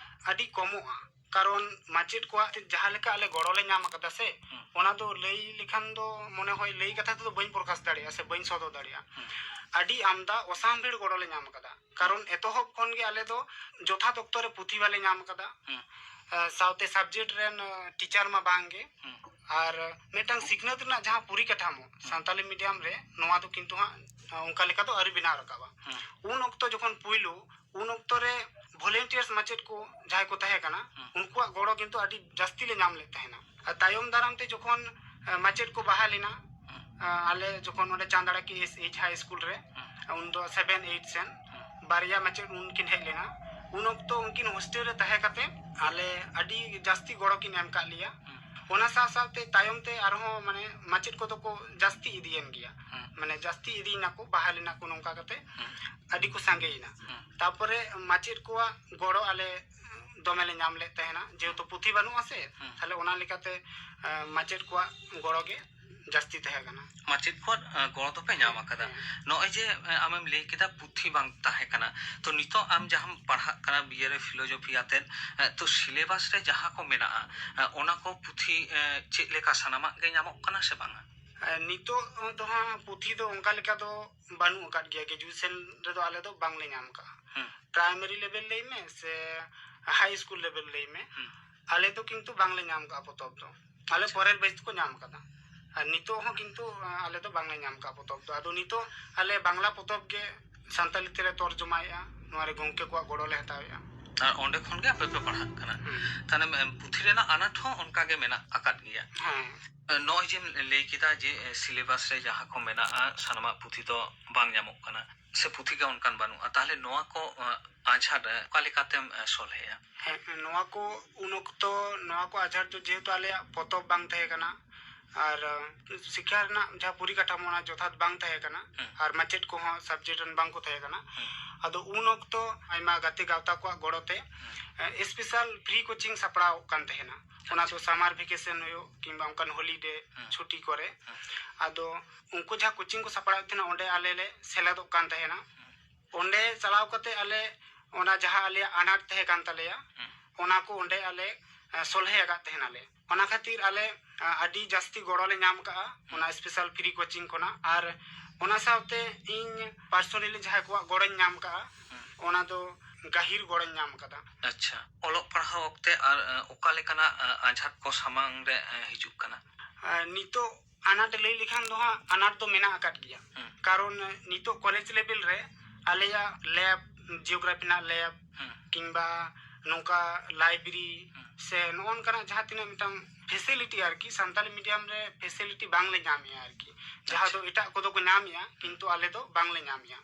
ᱟᱹᱰᱤ ᱠᱚᱢᱚᱜᱼᱟ᱾ ᱠᱟᱨᱚᱱ ᱢᱟᱪᱮᱫ ᱠᱚᱣᱟᱜ ᱡᱟᱦᱟᱸ ᱞᱮᱠᱟ ᱟᱞᱮ ᱜᱚᱲᱚ ᱞᱮ ᱧᱟᱢ ᱟᱠᱟᱫᱟ ᱥᱮ, ᱦᱩᱸ᱾ ᱚᱱᱟ ᱫᱚ ᱞᱟᱹᱭ ᱞᱮᱠᱷᱟᱱ ᱫᱚ ᱢᱚᱱᱮ ᱦᱚᱭ ᱞᱟᱹᱭ ᱠᱟᱛᱷᱟ ᱛᱮᱫᱚ ᱵᱟᱹᱧ ᱯᱨᱚᱠᱟᱥ ᱫᱟᱲᱮᱭᱟᱜᱼᱟ ᱥᱮ ᱵᱟᱹᱧ ᱥᱚᱫᱚᱨ ᱫᱟᱲᱮᱭᱟᱜᱼᱟ᱾ ᱦᱩᱸ᱾ ᱟᱹᱰᱤ ᱟᱢᱫᱟ ᱚᱥᱟᱢᱵᱷᱮᱲ ᱜᱚᱲᱚ ᱞᱮ ᱧᱟᱢ ᱟᱠᱟᱫᱟ᱾ ᱠᱟᱨᱚᱱ ᱮᱛᱚᱦᱚᱵ ᱠᱷᱚᱱ ᱜᱮ ᱟᱞᱮ ᱫᱚ ᱡᱚᱛᱷᱟᱛ ᱚᱠᱛᱚ ᱨᱮ ᱯᱩᱛᱷᱤ ᱵᱟᱞᱮ ᱧᱟᱢ ᱟᱠᱟᱫᱟ᱾ ᱦᱩᱸ᱾ ᱮ, ᱥᱟᱶᱛᱮ subject ᱨᱮᱱ, ᱮ, teacher ᱢᱟ ᱵᱟᱝ ᱜᱮ᱾ ᱦᱩᱸ᱾ ᱟᱨ ᱢᱤᱫᱴᱟᱝ ᱥᱤᱠᱷᱱᱟᱹᱛ ᱨᱮᱱᱟᱜ ᱡᱟᱦᱟᱸ ᱯᱚᱨᱤᱠᱟᱴᱷᱟᱢᱳ ᱦᱩᱸ᱾ ᱥᱟᱱᱛᱟᱞᱤ medium ᱨᱮ, ᱱᱚᱣᱟ ᱫᱚ ᱠᱤᱱᱛᱩ ᱦᱟᱸᱜ, ᱮ, ᱚᱱᱠᱟ ᱞᱮᱠᱟ ᱫᱚ ᱟᱹᱣᱨᱤ ᱵᱮᱱᱟᱣ ᱨᱟᱠᱟᱵᱟ᱾ ᱦᱩᱸ᱾ ᱩᱱ ᱚᱠᱛᱚ ᱡᱚᱠᱷᱚᱱ ᱯᱩᱭᱞᱩ, ᱩᱱ ᱚᱠᱛᱚ ᱨᱮ volunteers ᱢᱟᱪᱮᱫ ᱠᱚ ᱡᱟᱦᱟᱸᱭ ᱠᱚ ᱛᱟᱦᱮᱸ ᱠᱟᱱᱟ, ᱦᱩᱸ᱾ ᱩᱱᱠᱩᱣᱟᱜ ᱜᱚᱲᱚ ᱠᱤᱱᱛᱩ ᱟᱹᱰᱤ ᱡᱟᱹᱥᱛᱤ ᱞᱮ ᱧᱟᱢ ᱞᱮᱫ ᱛᱟᱦᱮᱱᱟ᱾ ᱟᱨ ᱛᱟᱭᱚᱢ ᱫᱟᱨᱟᱢ ᱛᱮ ᱡᱚᱠᱷᱚᱱ, ᱮ, ᱢᱟᱪᱮᱫ ᱠᱚ ᱵᱟᱦᱟᱞ ᱮᱱᱟ, ᱦᱩᱸ᱾ ᱮ, ᱟᱞᱮ ᱡᱚᱠᱷᱚᱱ ᱱᱚᱰᱮ ᱪᱟᱸᱫᱟᱲᱟ KSH high school ᱨᱮ, ᱦᱩᱸ᱾ ᱩᱱᱫᱚ seven eight ᱥᱮᱱ, ᱦᱩᱸ᱾ ᱵᱟᱨᱭᱟ ᱢᱟᱪᱮᱫ ᱩᱱᱠᱤᱱ ᱦᱮᱡ ᱞᱮᱱᱟ᱾ ᱩᱱ ᱚᱠᱛᱚ ᱩᱱᱠᱤᱱ hostel ᱨᱮ ᱛᱟᱦᱮᱸ ᱠᱟᱛᱮ ᱟᱞᱮ ᱟᱹᱰᱤ ᱡᱟᱹᱥᱛᱤ ᱜᱚᱲᱚ ᱠᱤᱱ ᱮᱢ ᱠᱟᱜ ᱞᱮᱭᱟ᱾ ᱦᱩᱸ᱾ ᱚᱱᱟ ᱥᱟᱶ ᱥᱟᱶᱛᱮ ᱛᱟᱭᱚᱢ ᱛᱮ ᱟᱨᱦᱚᱸ ᱢᱟᱱᱮ ᱢᱟᱪᱮᱫ ᱠᱚᱫᱚ ᱠᱚ ᱡᱟᱹᱥᱛᱤ ᱤᱫᱤᱭᱮᱱ ᱜᱮᱭᱟ᱾ ᱦᱩᱸ᱾ ᱢᱟᱱᱮ ᱡᱟᱹᱥᱛᱤ ᱤᱫᱤᱭᱮᱱᱟ ᱠᱚ, ᱵᱟᱦᱟᱞ ᱮᱱᱟ ᱠᱚ, ᱱᱚᱝᱠᱟ ᱠᱟᱛᱮ ᱦᱩᱸ᱾ ᱟᱹᱰᱤ ᱠᱚ ᱥᱟᱸᱜᱮᱭᱮᱱᱟ᱾ ᱦᱩᱸ᱾ ᱛᱟᱯᱚᱨᱮ ᱢᱟᱪᱮᱫ ᱠᱚᱣᱟᱜ ᱜᱚᱲᱚ ᱟᱞᱮ ᱫᱚᱢᱮ ᱞᱮ ᱧᱟᱢ ᱞᱮᱫ ᱛᱟᱦᱮᱱᱟ, ᱡᱮᱦᱮᱛᱩ ᱯᱩᱛᱷᱤ ᱵᱟᱹᱱᱩᱜᱼᱟ ᱥᱮ, ᱦᱩᱸ᱾ ᱛᱟᱦᱞᱮ ᱚᱱᱟ ᱞᱮᱠᱟᱛᱮ, ᱮ, ᱢᱟᱪᱮᱫ ᱠᱚᱣᱟᱜ ᱜᱚᱲᱚ ᱜᱮ ᱡᱟᱹᱥᱛᱤ ᱛᱟᱦᱮᱸ ᱠᱟᱱᱟ᱾ ᱢᱟᱪᱮᱫ ᱠᱚᱣᱟᱜ, ᱮ, ᱜᱚᱲᱚ ᱫᱚᱯᱮ ᱧᱟᱢ ᱦᱮᱸ, ᱟᱠᱟᱫᱟ᱾ ᱦᱮᱸ᱾ ᱱᱚᱜᱼᱚᱭ ᱡᱮ, ᱮ, ᱟᱢᱮᱢ ᱞᱟᱹᱭ ᱠᱮᱫᱟ ᱯᱩᱛᱷᱤ ᱵᱟᱝ ᱛᱟᱦᱮᱸ ᱠᱟᱱᱟ, ᱛᱚ ᱱᱤᱛᱚᱜ ᱟᱢ ᱡᱟᱦᱟᱸᱢ ᱯᱟᱲᱦᱟᱜ ᱠᱟᱱᱟ ᱵᱤ ᱮ ᱨᱮ ᱯᱷᱤᱞᱳᱡᱚᱯᱷᱤ ᱟᱛᱮᱫ, ᱮ, ᱛᱚ ᱥᱤᱞᱮᱵᱟᱥ ᱨᱮ ᱡᱟᱦᱟᱸ ᱠᱚ ᱢᱮᱱᱟᱜᱼᱟ, ᱮ, ᱚᱱᱟ ᱠᱚ ᱯᱩᱛᱷᱤ, ᱮ, ᱪᱮᱫ ᱞᱮᱠᱟ ᱥᱟᱱᱟᱢᱟᱜ ᱜᱮ ᱧᱟᱢᱚᱜ ᱠᱟᱱᱟ ᱥᱮ ᱵᱟᱝᱟ? ᱮ, ᱱᱤᱛᱚᱜ ᱫᱚ ᱦᱟᱸᱜ ᱯᱩᱛᱷᱤ ᱫᱚ ᱚᱱᱠᱟ ᱞᱮᱠᱟ ᱫᱚ ᱵᱟᱹᱱᱩᱜ ᱟᱠᱟᱫ ᱜᱮᱭᱟ, ᱜᱨᱮᱡᱩᱭᱮᱥᱚᱱ ᱨᱮᱫᱚ ᱟᱞᱮ ᱫᱚ ᱵᱟᱝᱞᱮ ᱧᱟᱢ ᱟᱠᱟᱫᱼᱟ᱾ ᱦᱩᱸ᱾ ᱯᱨᱟᱭᱢᱟᱨᱤ ᱞᱮᱵᱮᱞ ᱞᱟᱹᱭ ᱢᱮ ᱥᱮ ᱦᱟᱭ ᱥᱠᱩᱞ ᱞᱮᱵᱮᱞ ᱞᱟᱹᱭ ᱢᱮ, ᱦᱩᱸ᱾ ᱟᱞᱮ ᱫᱚ ᱠᱤᱱᱛᱩ ᱵᱟᱝᱞᱮ ᱧᱟᱢ ᱟᱠᱟᱫᱼᱟ ᱯᱚᱛᱚᱵ ᱫᱚ᱾ ᱟᱞᱮ ᱟᱪᱪᱷᱟ᱾ ᱯᱚᱨᱮᱨ ᱵᱮᱪ ᱫᱚᱠᱚ ᱧᱟᱢ ᱟᱠᱟᱫᱟ᱾ ᱟᱨ ᱱᱤᱛᱚᱜ ᱦᱚᱸ ᱠᱤᱱᱛᱩ, ᱟ, ᱟᱞᱮ ᱫᱚ ᱵᱟᱝᱞᱮ ᱧᱟᱢ ᱟᱠᱟᱫᱼᱟ ᱯᱚᱛᱚᱵ ᱫᱚ᱾ ᱟᱫᱚ ᱱᱤᱛᱚᱜ ᱟᱞᱮ ᱵᱟᱝᱞᱟ ᱯᱚᱛᱚᱵ ᱜᱮ ᱥᱟᱱᱛᱟᱞᱤ ᱛᱮᱞᱮ ᱛᱚᱨᱡᱚᱢᱟᱭᱮᱫᱼᱟ, ᱱᱚᱣᱟ ᱨᱮ ᱜᱚᱢᱠᱮ ᱠᱚᱣᱟᱜ ᱜᱚᱲᱚ ᱞᱮ ᱦᱟᱛᱟᱣᱮᱫᱼᱟ᱾ ᱟᱨ ᱚᱸᱰᱮ ᱠᱷᱚᱱ ᱜᱮ ᱟᱯᱮ ᱯᱮ ᱯᱟᱲᱦᱟᱜ ᱠᱟᱱᱟ᱾ ᱦᱩᱸ᱾ ᱛᱟᱦᱞᱮ, ᱮᱢ, ᱯᱩᱛᱷᱤ ᱨᱮᱱᱟᱜ ᱟᱱᱟᱴ ᱦᱚᱸ ᱚᱱᱠᱟ ᱜᱮ ᱢᱮᱱᱟᱜ ᱟᱠᱟᱫ ᱜᱮᱭᱟ᱾ ᱦᱮᱸ᱾ ᱱᱚᱜᱼᱚᱭ ᱡᱮᱢ ᱞᱟᱹᱭ ᱠᱮᱫᱟ ᱡᱮ, ᱮ, ᱥᱤᱞᱮᱵᱟᱥ ᱨᱮ ᱡᱟᱦᱟᱸ ᱠᱚ ᱢᱮᱱᱟᱜᱼᱟ, ᱥᱟᱱᱟᱢᱟᱜ ᱯᱩᱛᱷᱤ ᱫᱚ ᱵᱟᱝ ᱧᱟᱢᱚᱜ ᱠᱟᱱᱟ, ᱥᱮ ᱯᱩᱛᱷᱤ ᱜᱮ ᱚᱱᱠᱟᱱ ᱵᱟᱹᱱᱩᱜᱼᱟ, ᱛᱟᱦᱞᱮ ᱱᱚᱣᱟ ᱠᱚ, ᱮ, ᱟᱸᱡᱷᱟᱴ, ᱮ, ᱚᱠᱟ ᱞᱮᱠᱟᱛᱮᱢ, ᱮ, ᱥᱚᱞᱦᱮᱭᱟ? ᱦᱮᱸ, ᱱᱚᱣᱟ ᱠᱚ ᱩᱱ ᱚᱠᱛᱚ, ᱱᱚᱣᱟ ᱠᱚ ᱟᱸᱡᱷᱟᱴ ᱫᱚ ᱡᱮᱦᱮᱛᱩ ᱟᱞᱮᱭᱟᱜ ᱯᱚᱛᱚᱵ ᱵᱟᱝ ᱛᱟᱦᱮᱸ ᱠᱟᱱᱟ, ᱟᱨ, ᱮ, ᱥᱤᱠᱠᱷᱟ ᱨᱮᱱᱟᱜ ᱡᱟᱦᱟᱸ ᱯᱚᱨᱤᱠᱟᱴᱷᱟᱢᱳ ᱚᱱᱟ ᱡᱚᱛᱷᱟᱛ ᱵᱟᱝ ᱛᱟᱦᱮᱸ ᱠᱟᱱᱟ, ᱦᱩᱸ᱾ ᱟᱨ ᱢᱟᱪᱮᱫ ᱠᱚᱦᱚᱸ ᱥᱟᱵᱡᱮᱠᱴ ᱨᱮᱱ ᱵᱟᱝ ᱠᱚ ᱛᱟᱦᱮᱸ ᱠᱟᱱᱟ᱾ ᱦᱩᱸ᱾ ᱟᱫᱚ ᱩᱱ ᱚᱠᱛᱚ ᱟᱭᱢᱟ ᱜᱟᱛᱮ ᱜᱟᱶᱛᱟ ᱠᱚᱣᱟᱜ ᱜᱚᱲᱚ ᱛᱮ, ᱦᱩᱸ᱾ ᱮ, ᱥᱯᱮᱥᱟᱞ ᱯᱷᱨᱤ ᱠᱳᱪᱤᱝ ᱥᱟᱯᱲᱟᱣ ᱠᱟᱱ ᱛᱟᱦᱮᱱᱟ᱾ ᱚᱱᱟ ᱫᱚ ᱟᱪᱪᱷᱟ᱾ ᱥᱟᱢᱟᱨ ᱵᱷᱮᱠᱮᱥᱚᱱ ᱦᱩᱭᱩᱜ ᱠᱤᱝᱵᱟ ᱚᱱᱠᱟᱱ ᱦᱚᱞᱤᱰᱮ ᱦᱩᱸ᱾ ᱪᱷᱩᱴᱤ ᱠᱚᱨᱮ᱾ ᱦᱩᱸ᱾ ᱟᱫᱚ ᱩᱱᱠᱩ ᱡᱟᱦᱟᱸ ᱠᱳᱪᱤᱝ ᱠᱚ ᱥᱟᱯᱲᱟᱣᱮᱫ ᱛᱟᱦᱮᱱᱟ, ᱚᱸᱰᱮ ᱟᱞᱮ ᱞᱮ ᱥᱮᱞᱮᱫᱚᱜ ᱠᱟᱱ ᱛᱟᱦᱮᱱᱟ᱾ ᱦᱩᱸ᱾ ᱚᱸᱰᱮ ᱪᱟᱞᱟᱣ ᱠᱟᱛᱮ ᱟᱞᱮ ᱚᱱᱟ ᱡᱟᱦᱟᱸ ᱟᱞᱮᱭᱟᱜ ᱟᱱᱟᱴ ᱛᱟᱦᱮᱸ ᱠᱟᱱ ᱛᱟᱞᱮᱭᱟ, ᱦᱩᱸ᱾ ᱚᱱᱟ ᱠᱚ ᱚᱸᱰᱮ ᱟᱞᱮ, ᱮ, ᱥᱚᱞᱦᱮ ᱟᱠᱟᱫ ᱛᱟᱦᱮᱱᱟᱞᱮ᱾ ᱚᱱᱟ ᱠᱷᱟᱹᱛᱤᱨ ᱟᱞᱮ, ᱮ, ᱟᱹᱰᱤ ᱡᱟᱹᱥᱛᱤ ᱜᱚᱲᱚ ᱞᱮ ᱧᱟᱢ ᱠᱟᱜᱼᱟ, ᱦᱩᱸ᱾ ᱚᱱᱟ ᱥᱯᱮᱥᱟᱞ ᱯᱷᱨᱤ ᱠᱳᱪᱤᱝ ᱠᱷᱚᱱᱟᱜ᱾ ᱟᱨ ᱚᱱᱟ ᱥᱟᱶᱛᱮ ᱤᱧ ᱯᱟᱨᱥᱳᱱᱟᱞᱤ ᱡᱟᱦᱟᱸᱭ ᱠᱚᱣᱟᱜ ᱜᱚᱲᱚᱧ ᱧᱟᱢ ᱠᱟᱜᱼᱟ, ᱦᱩᱸ᱾ ᱚᱱᱟ ᱫᱚ ᱜᱟᱹᱦᱤᱨ ᱜᱚᱲᱚᱧ ᱧᱟᱢ ᱠᱟᱫᱟ᱾ ᱟᱪᱪᱷᱟ, ᱚᱞᱚᱜ ᱯᱟᱲᱦᱟᱣ ᱚᱠᱛᱮ ᱟᱨ, ᱮ, ᱚᱠᱟ ᱞᱮᱠᱟᱱᱟᱜ, ᱮ, ᱟᱸᱡᱷᱟᱴ ᱠᱚ ᱥᱟᱢᱟᱝ ᱨᱮ, ᱮ, ᱦᱤᱡᱩᱜ ᱠᱟᱱᱟ? ᱮ, ᱱᱤᱛᱚᱜ ᱟᱱᱟᱴ ᱞᱟᱹᱭ ᱞᱮᱠᱷᱟᱱ ᱫᱚ ᱦᱟᱸᱜ ᱟᱱᱟᱴ ᱫᱚ ᱢᱮᱱᱟᱜ ᱟᱠᱟᱫ ᱜᱮᱭᱟ᱾ ᱦᱩᱸ᱾ ᱠᱟᱨᱚᱱ, ᱮ, ᱱᱤᱛᱚᱜ ᱠᱚᱞᱮᱡᱽ ᱞᱮᱵᱮᱞ ᱨᱮ ᱟᱞᱮᱭᱟᱜ ᱞᱮᱵ, ᱡᱤᱭᱳᱜᱨᱟᱯᱷᱤ ᱨᱮᱱᱟᱜ ᱞᱮᱵ, ᱦᱩᱸ᱾ ᱠᱤᱝᱵᱟ ᱱᱚᱝᱠᱟ ᱞᱟᱭᱵᱨᱮᱨᱤ ᱦᱩᱸ᱾ ᱥᱮ ᱱᱚᱜᱼᱚ ᱱᱚᱝᱠᱟᱱᱟᱜ ᱡᱟᱦᱟᱸ ᱛᱤᱱᱟᱹᱜ ᱢᱤᱫᱴᱟᱝ ᱯᱷᱮᱥᱤᱞᱤᱴᱤ ᱟᱨᱠᱤ, ᱥᱟᱱᱛᱟᱞᱤ ᱢᱤᱰᱤᱭᱟᱢ ᱨᱮ ᱯᱷᱮᱥᱤᱞᱤᱴᱤ ᱵᱟᱝᱞᱮ ᱧᱟᱢᱮᱜᱼᱟ ᱟᱨᱠᱤ᱾ ᱡᱟᱦᱟᱸ ᱟᱪᱪᱷᱟ᱾ ᱫᱚ ᱮᱴᱟᱜ ᱠᱚᱫᱚ ᱠᱚ ᱧᱟᱢᱮᱜᱼᱟ, ᱦᱩᱸ᱾ ᱠᱤᱱᱛᱩ ᱟᱞᱮ ᱫᱚ ᱵᱟᱝᱞᱮ ᱧᱟᱢᱮᱜᱼᱟ᱾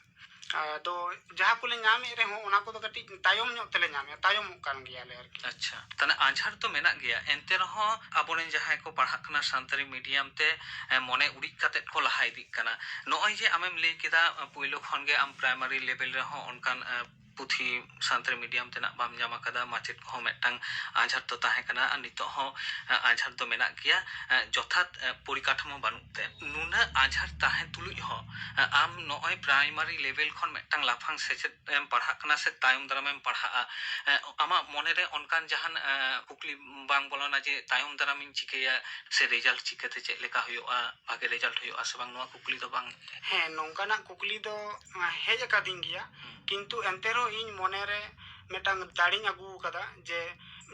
ᱟᱫᱚ ᱡᱟᱦᱟᱸ ᱠᱚᱞᱮ ᱧᱟᱢᱮᱫ ᱨᱮᱦᱚᱸ, ᱚᱱᱟ ᱠᱚᱫᱚ ᱠᱟᱹᱴᱤᱡ ᱛᱟᱭᱚᱢ ᱧᱚᱜ ᱛᱮᱞᱮ ᱧᱟᱢᱮᱫᱼᱟ, ᱛᱟᱭᱚᱢᱚᱜ ᱠᱟᱱ ᱜᱮᱭᱟᱞᱮ ᱟᱨᱠᱤ᱾ ᱟᱪᱪᱷᱟ, ᱛᱟᱦᱞᱮ ᱟᱸᱡᱷᱟᱴ ᱫᱚ ᱢᱮᱱᱟᱜ ᱜᱮᱭᱟ, ᱮᱱᱛᱮ ᱨᱮᱦᱚᱸ ᱟᱵᱚᱨᱮᱱ ᱡᱟᱦᱟᱸᱭ ᱠᱚ ᱯᱟᱲᱦᱟᱜ ᱠᱟᱱᱟ ᱥᱟᱱᱛᱟᱲᱤ ᱢᱤᱰᱤᱭᱟᱢ ᱛᱮ, ᱮ, ᱢᱚᱱᱮ ᱩᱨᱤᱡ ᱠᱟᱛᱮᱫ ᱠᱚ ᱞᱟᱦᱟ ᱤᱫᱤᱜ ᱠᱟᱱᱟ᱾ ᱱᱚᱜᱼᱚᱭ ᱡᱮ ᱟᱢᱮᱢ ᱞᱟᱹᱭ ᱠᱮᱫᱟ, ᱮ, ᱯᱳᱭᱞᱳ ᱠᱷᱚᱱ ᱜᱮ ᱟᱢ ᱯᱨᱟᱭᱢᱟᱨᱤ ᱞᱮᱵᱮᱞ ᱨᱮᱦᱚᱸ ᱚᱱᱠᱟᱱ, ᱮ, ᱯᱩᱛᱷᱤ ᱥᱟᱱᱛᱟᱲᱤ ᱢᱤᱰᱤᱭᱟᱢ ᱛᱮᱱᱟᱜ ᱵᱟᱢ ᱧᱟᱢ ᱟᱠᱟᱫᱟ, ᱢᱟᱪᱮᱫ ᱠᱚᱦᱚᱸ ᱢᱤᱫᱴᱟᱝ ᱟᱸᱡᱷᱟᱴ ᱫᱚ ᱛᱟᱦᱮᱸ ᱠᱟᱱᱟ, ᱟᱨ ᱱᱤᱛᱚᱜ ᱦᱚᱸ, ᱮ, ᱟᱸᱡᱷᱟᱴ ᱫᱚ ᱢᱮᱱᱟᱜ ᱜᱮᱭᱟ, ᱮ, ᱡᱚᱛᱷᱟᱛ, ᱮ, ᱯᱚᱨᱤᱠᱟᱴᱷᱟᱢᱳ ᱵᱟᱹᱱᱩᱜ ᱛᱮ᱾ ᱱᱩᱱᱟᱹᱜ ᱟᱸᱡᱷᱟᱴ ᱛᱟᱦᱮᱸ ᱛᱩᱞᱩᱡ ᱦᱚᱸ, ᱮ, ᱟᱢ ᱱᱚᱜᱼᱚᱭ ᱯᱨᱟᱭᱢᱟᱨᱤ ᱞᱮᱵᱮᱞ ᱠᱷᱚᱱ ᱢᱤᱫᱴᱟᱝ ᱞᱟᱯᱷᱟᱝ ᱥᱮᱪᱮᱫ ᱮᱢ ᱯᱟᱲᱦᱟᱜ ᱠᱟᱱᱟ ᱥᱮ ᱛᱟᱭᱚᱢ ᱫᱟᱨᱟᱢ ᱮᱢ ᱯᱟᱲᱦᱟᱜᱼᱟ, ᱮ, ᱟᱢᱟᱜ ᱢᱚᱱᱮᱨᱮ ᱚᱱᱠᱟᱱ ᱡᱟᱦᱟᱱ, ᱮ, ᱠᱩᱠᱞᱤ ᱵᱟᱝ ᱵᱚᱞᱚᱱᱟ ᱡᱮ ᱛᱟᱭᱚᱢ ᱫᱟᱨᱟᱢ ᱤᱧ ᱪᱤᱠᱟᱹᱭᱟ ᱥᱮ ᱨᱮᱡᱟᱞᱴ ᱪᱤᱠᱟᱹᱛᱮ ᱪᱮᱫ ᱞᱮᱠᱟ ᱦᱩᱭᱩᱜᱼᱟ, ᱵᱷᱟᱜᱮ ᱨᱮᱡᱟᱞᱴ ᱦᱩᱭᱩᱜᱼᱟ ᱥᱮ ᱵᱟᱝ, ᱱᱚᱣᱟ ᱠᱩᱠᱞᱤ ᱫᱚ ᱵᱟᱝ? ᱦᱮᱸ, ᱱᱚᱝᱠᱟᱱᱟᱜ ᱠᱩᱠᱞᱤ ᱫᱚ, ᱮ, ᱦᱮᱡ ᱟᱠᱟᱫᱤᱧ ᱜᱮᱭᱟ, ᱦᱩᱸ᱾ ᱠᱤᱱᱛᱩ ᱮᱱᱛᱮ ᱨᱮᱦᱚᱸ ᱤᱧ ᱢᱚᱱᱮᱨᱮ ᱢᱤᱫᱴᱟᱝ ᱫᱟᱲᱮᱧ ᱟᱹᱜᱩ ᱟᱠᱟᱫᱟ ᱡᱮ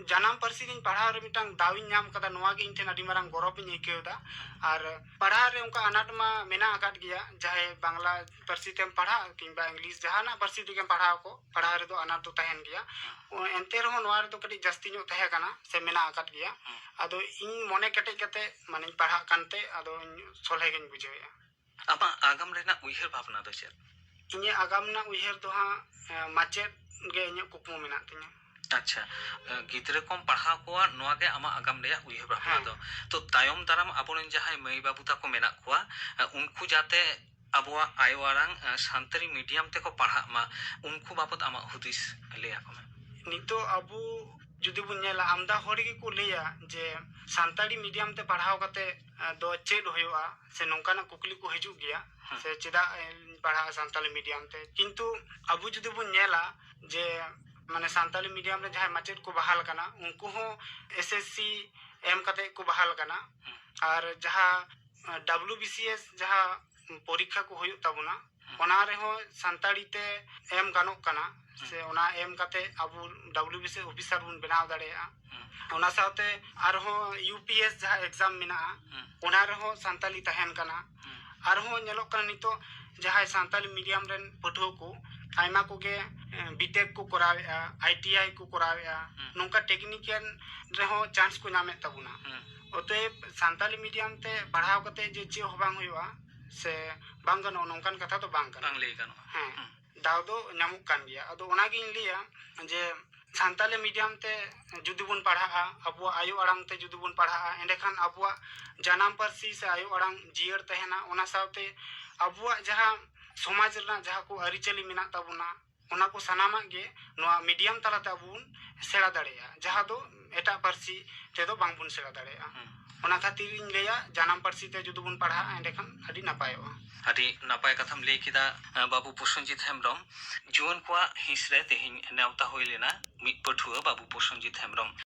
ᱡᱟᱱᱟᱢ ᱯᱟᱹᱨᱥᱤ ᱛᱤᱧ ᱯᱟᱲᱦᱟᱣ ᱨᱮ ᱢᱤᱫᱴᱟᱝ ᱫᱟᱣ ᱤᱧ ᱧᱟᱢ ᱟᱠᱟᱫᱟ, ᱱᱚᱣᱟ ᱜᱮ ᱤᱧ ᱴᱷᱮᱱ ᱟᱹᱰᱤ ᱢᱟᱨᱟᱝ ᱜᱚᱨᱚᱵᱽ ᱤᱧ ᱟᱹᱭᱠᱟᱹᱣ ᱮᱫᱟ᱾ ᱟᱨ ᱯᱟᱲᱦᱟᱣ ᱨᱮ ᱚᱱᱠᱟ ᱟᱱᱟᱴ ᱢᱟ ᱢᱮᱱᱟᱜ ᱟᱠᱟᱫ ᱜᱮᱭᱟ, ᱡᱟᱦᱟᱸᱭ ᱵᱟᱝᱞᱟ ᱯᱟᱹᱨᱥᱤ ᱛᱮᱢ ᱯᱟᱲᱦᱟᱜ ᱠᱤᱝᱵᱟ ᱤᱝᱞᱤᱥ ᱡᱟᱦᱟᱱᱟᱜ ᱯᱟᱹᱨᱥᱤ ᱛᱮᱜᱮᱢ ᱯᱟᱲᱦᱟᱣ ᱠᱚ, ᱯᱟᱲᱦᱟᱣ ᱨᱮᱫᱚ ᱟᱱᱟᱴ ᱫᱚ ᱛᱟᱦᱮᱱ ᱜᱮᱭᱟ᱾ ᱚ, ᱮᱱᱛᱮ ᱨᱮᱦᱚᱸ ᱱᱚᱣᱟ ᱨᱮᱫᱚ ᱠᱟᱹᱴᱤᱡ ᱡᱟᱹᱥᱛᱤ ᱧᱚᱜ ᱛᱟᱦᱮᱸ ᱠᱟᱱᱟ ᱥᱮ ᱢᱮᱱᱟᱜ ᱟᱠᱟᱫ ᱜᱮᱭᱟ᱾ ᱦᱩᱸ᱾ ᱟᱫᱚ ᱤᱧ ᱢᱚᱱᱮ ᱠᱮᱴᱮᱡ ᱠᱟᱛᱮ ᱢᱟᱱᱮᱧ ᱯᱟᱲᱦᱟᱜ ᱠᱟᱱᱛᱮ ᱟᱫᱚᱧ ᱥᱚᱞᱦᱮ ᱜᱤᱧ ᱵᱩᱡᱷᱟᱹᱣᱮᱫᱼᱟ᱾ ᱟᱢᱟᱜ ᱟᱜᱟᱢ ᱨᱮᱱᱟᱜ ᱩᱭᱦᱟᱹᱨ ᱵᱷᱟᱵᱽᱱᱟ ᱫᱚ ᱪᱮᱫ? ᱤᱧᱟᱹᱜ ᱟᱜᱟᱢ ᱨᱮᱱᱟᱜ ᱩᱭᱦᱟᱹᱨ ᱫᱚ ᱦᱟᱸᱜ, ᱮ, ᱢᱟᱪᱮᱫ ᱜᱮ ᱤᱧᱟᱹᱜ ᱠᱩᱠᱢᱩ ᱢᱮᱱᱟᱜ ᱛᱤᱧᱟᱹ᱾ ᱟᱪᱪᱷᱟ, ᱮ, ᱜᱤᱫᱽᱨᱟᱹ ᱠᱚᱢ ᱯᱟᱲᱦᱟᱣ ᱠᱚᱣᱟ, ᱱᱚᱣᱟ ᱜᱮ ᱟᱢᱟᱜ ᱟᱜᱟᱢ ᱨᱮᱭᱟᱜ ᱩᱭᱦᱟᱹᱨ ᱵᱷᱟᱵᱽᱱᱟ ᱦᱮᱸ᱾ ᱫᱚ᱾ ᱛᱚ, ᱛᱟᱭᱚᱢ ᱫᱟᱨᱟᱢ ᱟᱵᱚᱨᱮᱱ ᱡᱟᱦᱟᱸᱭ ᱢᱟᱹᱭ ᱵᱟᱹᱵᱩ ᱛᱟᱠᱚ ᱢᱮᱱᱟᱜ ᱠᱚᱣᱟ, ᱮ, ᱩᱱᱠᱩ ᱡᱟᱛᱮ ᱟᱵᱚᱣᱟᱜ ᱟᱭᱳ ᱟᱲᱟᱝ, ᱮ, ᱥᱟᱱᱛᱟᱲᱤ ᱢᱤᱰᱤᱭᱟᱢ ᱛᱮᱠᱚ ᱯᱟᱲᱦᱟᱜ ᱢᱟ, ᱩᱱᱠᱩ ᱵᱟᱵᱚᱛ ᱟᱢᱟᱜ ᱦᱩᱫᱤᱥ ᱞᱟᱹᱭ ᱟᱠᱚ ᱢᱮ᱾ ᱱᱤᱛᱚᱜ ᱟᱵᱚ ᱡᱩᱫᱤ ᱵᱚᱱ ᱧᱮᱞᱟ, ᱟᱢᱫᱟ ᱦᱚᱲ ᱜᱮᱠᱚ ᱞᱟᱹᱭᱟ ᱡᱮ ᱥᱟᱱᱛᱟᱲᱤ ᱢᱤᱰᱤᱭᱟᱢ ᱛᱮ ᱯᱟᱲᱦᱟᱣ ᱠᱟᱛᱮ, ᱮ, ᱫᱚ ᱪᱮᱫ ᱦᱩᱭᱩᱜᱼᱟ, ᱥᱮ ᱱᱚᱝᱠᱟᱱᱟᱜ ᱠᱩᱠᱞᱤ ᱠᱚ ᱦᱤᱡᱩᱜ ᱜᱮᱭᱟ, ᱦᱮᱸ᱾ ᱥᱮ ᱪᱮᱫᱟᱜ ᱤᱧ ᱯᱟᱲᱦᱟᱜᱼᱟ ᱥᱟᱱᱛᱟᱲᱤ ᱢᱤᱰᱤᱭᱟᱢ ᱛᱮ᱾ ᱠᱤᱱᱛᱩ ᱟᱵᱚ ᱡᱩᱫᱤ ᱵᱚᱱ ᱧᱮᱞᱟ ᱡᱮ, ᱢᱟᱱᱮ, ᱥᱟᱱᱛᱟᱲᱤ ᱢᱤᱰᱤᱭᱟᱢ ᱨᱮ ᱡᱟᱦᱟᱸᱭ ᱢᱟᱪᱮᱫ ᱠᱚ ᱵᱟᱦᱟᱞ ᱠᱟᱱᱟ, ᱩᱱᱠᱩ ᱦᱚᱸ ᱮᱥ ᱮᱥ ᱥᱤ ᱮᱢ ᱠᱟᱛᱮ ᱠᱚ ᱵᱟᱦᱟᱞ ᱠᱟᱱᱟ᱾ ᱦᱮᱸ᱾ ᱟᱨ ᱡᱟᱦᱟᱸ, ᱮ, ᱰᱟᱵᱞᱤᱭᱩ ᱵᱤ ᱥᱤ ᱮᱥ ᱡᱟᱦᱟᱸ ᱯᱚᱨᱤᱠᱠᱷᱟ ᱠᱚ ᱦᱩᱭᱩᱜ ᱛᱟᱵᱚᱱᱟ, ᱦᱮᱸ᱾ ᱚᱱᱟ ᱨᱮᱦᱚᱸ ᱥᱟᱱᱛᱟᱲᱤ ᱛᱮ ᱮᱢ ᱜᱟᱱᱚᱜ ᱠᱟᱱᱟ, ᱦᱮᱸ᱾ ᱥᱮ ᱚᱱᱟ ᱮᱢ ᱠᱟᱛᱮ ᱟᱵᱚ ᱰᱟᱵᱞᱤᱭᱩ ᱵᱤ ᱥᱤ ᱚᱯᱷᱤᱥᱟᱨ ᱵᱚᱱ ᱵᱮᱱᱟᱣ ᱫᱟᱲᱮᱭᱟᱜᱼᱟ᱾ ᱦᱮᱸ᱾ ᱚᱱᱟ ᱥᱟᱶᱛᱮ ᱟᱨᱦᱚᱸ ᱭᱩ ᱯᱤ ᱮᱥ ᱡᱟᱦᱟᱸ ᱮᱠᱡᱟᱢ ᱢᱮᱱᱟᱜᱼᱟ, ᱦᱮᱸ᱾ ᱚᱱᱟ ᱨᱮᱦᱚᱸ ᱥᱟᱱᱛᱟᱲᱤ ᱛᱟᱦᱮᱱ ᱠᱟᱱᱟ᱾ ᱦᱮᱸ᱾ ᱟᱨᱦᱚᱸ ᱧᱮᱞᱚᱜ ᱠᱟᱱᱟ ᱱᱤᱛᱚᱜ ᱡᱟᱦᱟᱸᱭ ᱥᱟᱱᱛᱟᱲᱤ ᱢᱤᱰᱤᱭᱟᱢ ᱨᱮᱱ ᱯᱟᱹᱴᱷᱩᱣᱟᱹ ᱠᱚ ᱟᱭᱢᱟ ᱠᱚᱜᱮ, ᱮ, ᱵᱤ ᱴᱮᱠ ᱠᱚ ᱠᱚᱨᱟᱣᱮᱫᱼᱟ, ᱟᱭ ᱴᱤ ᱟᱭ ᱠᱚ ᱠᱚᱨᱟᱣᱮᱫᱼᱟ, ᱦᱮᱸ᱾ ᱱᱚᱝᱠᱟ ᱴᱮᱠᱱᱤᱠᱮᱞ ᱨᱮᱦᱚᱸ ᱪᱟᱱᱥ ᱠᱚ ᱧᱟᱢᱮᱫ ᱛᱟᱵᱚᱱᱟ᱾ ᱦᱮᱸ᱾ ᱚᱛᱚᱮᱵ ᱥᱟᱱᱛᱟᱲᱤ ᱢᱤᱰᱤᱭᱟᱢ ᱛᱮ ᱯᱟᱲᱦᱟᱣ ᱠᱟᱛᱮ ᱡᱮ ᱪᱮᱫ ᱦᱚᱸ ᱵᱟᱝ ᱦᱩᱭᱩᱜᱼᱟ, ᱥᱮ ᱵᱟᱝ ᱜᱟᱱᱚᱜᱼᱟ, ᱱᱚᱝᱠᱟᱱ ᱠᱟᱛᱷᱟ ᱫᱚ ᱵᱟᱝ ᱠᱟᱱᱟ᱾ ᱵᱟᱝ ᱞᱟᱹᱭ ᱜᱟᱱᱚᱜᱼᱟ᱾ ᱦᱮᱸ, ᱦᱩᱸ᱾ ᱫᱟᱣ ᱫᱚ ᱧᱟᱢᱚᱜ ᱠᱟᱱ ᱜᱮᱭᱟ᱾ ᱟᱫᱚ ᱚᱱᱟᱜᱤᱧ ᱞᱟᱹᱭᱟ ᱡᱮ ᱥᱟᱱᱛᱟᱞᱤ ᱢᱤᱰᱤᱭᱟᱢ ᱛᱮ ᱡᱩᱫᱤ ᱵᱚᱱ ᱯᱟᱲᱦᱟᱜᱼᱟ, ᱟᱵᱚᱣᱟᱜ ᱟᱭᱳ ᱟᱲᱟᱝ ᱛᱮ ᱡᱩᱫᱤ ᱵᱚᱱ ᱯᱟᱲᱦᱟᱜᱼᱟ, ᱮᱸᱰᱮᱠᱷᱟᱱ ᱟᱵᱚᱣᱟᱜ ᱡᱟᱱᱟᱢ ᱯᱟᱹᱨᱥᱤ ᱥᱮ ᱟᱭᱳ ᱟᱲᱟᱝ ᱡᱤᱭᱟᱹᱲ ᱛᱟᱦᱮᱱᱟ᱾ ᱚᱱᱟ ᱥᱟᱶᱛᱮ ᱟᱵᱚᱣᱟᱜ ᱡᱟᱦᱟᱸ ᱥᱚᱢᱟᱡᱽ ᱨᱮᱱᱟᱜ ᱡᱟᱦᱟᱸ ᱠᱚ ᱟᱹᱨᱤᱪᱟᱹᱞᱤ ᱢᱮᱱᱟᱜ ᱛᱟᱵᱚᱱᱟ, ᱚᱱᱟ ᱠᱚ ᱥᱟᱱᱟᱢᱟᱜ ᱜᱮ ᱱᱚᱣᱟ ᱢᱤᱰᱤᱭᱟᱢ ᱛᱟᱞᱟᱛᱮ ᱟᱵᱚ ᱵᱚᱱ ᱥᱮᱬᱟ ᱫᱟᱲᱮᱭᱟᱜᱼᱟ, ᱡᱟᱦᱟᱸ ᱫᱚ ᱮᱴᱟᱜ ᱯᱟᱹᱨᱥᱤ ᱛᱮᱫᱚ ᱵᱟᱝᱵᱚᱱ ᱥᱮᱬᱟ ᱫᱟᱲᱮᱭᱟᱜᱼᱟ᱾ ᱦᱩᱸ᱾ ᱚᱱᱟ ᱠᱷᱟᱹᱛᱤᱨ ᱤᱧ ᱞᱟᱹᱭᱟ, ᱡᱟᱱᱟᱢ ᱯᱟᱹᱨᱥᱤ ᱛᱮ ᱡᱩᱫᱤ ᱵᱚᱱ ᱯᱟᱲᱦᱟᱜᱼᱟ, ᱮᱸᱰᱮᱠᱷᱟᱱ ᱟᱹᱰᱤ ᱱᱟᱯᱟᱭᱚᱜᱼᱟ᱾ ᱟᱹᱰᱤ ᱱᱟᱯᱟᱭ ᱠᱟᱛᱷᱟᱢ ᱞᱟᱹᱭ ᱠᱮᱫᱟ, ᱮ, ᱵᱟᱹᱵᱩ ᱯᱨᱚᱥᱮᱱᱡᱤᱛ ᱦᱮᱢᱵᱨᱚᱢ᱾ ᱡᱩᱣᱟᱹᱱ ᱠᱚᱣᱟᱜ ᱦᱤᱸᱥ ᱨᱮ ᱛᱮᱦᱮᱧ ᱱᱮᱣᱛᱟ ᱦᱩᱭ ᱞᱮᱱᱟ ᱢᱤᱫ ᱯᱟᱹᱴᱷᱩᱣᱟᱹ, ᱵᱟᱹᱵᱩ ᱯᱨᱚᱥᱮᱱᱡᱤᱛ ᱦᱮᱢᱵᱨᱚᱢ᱾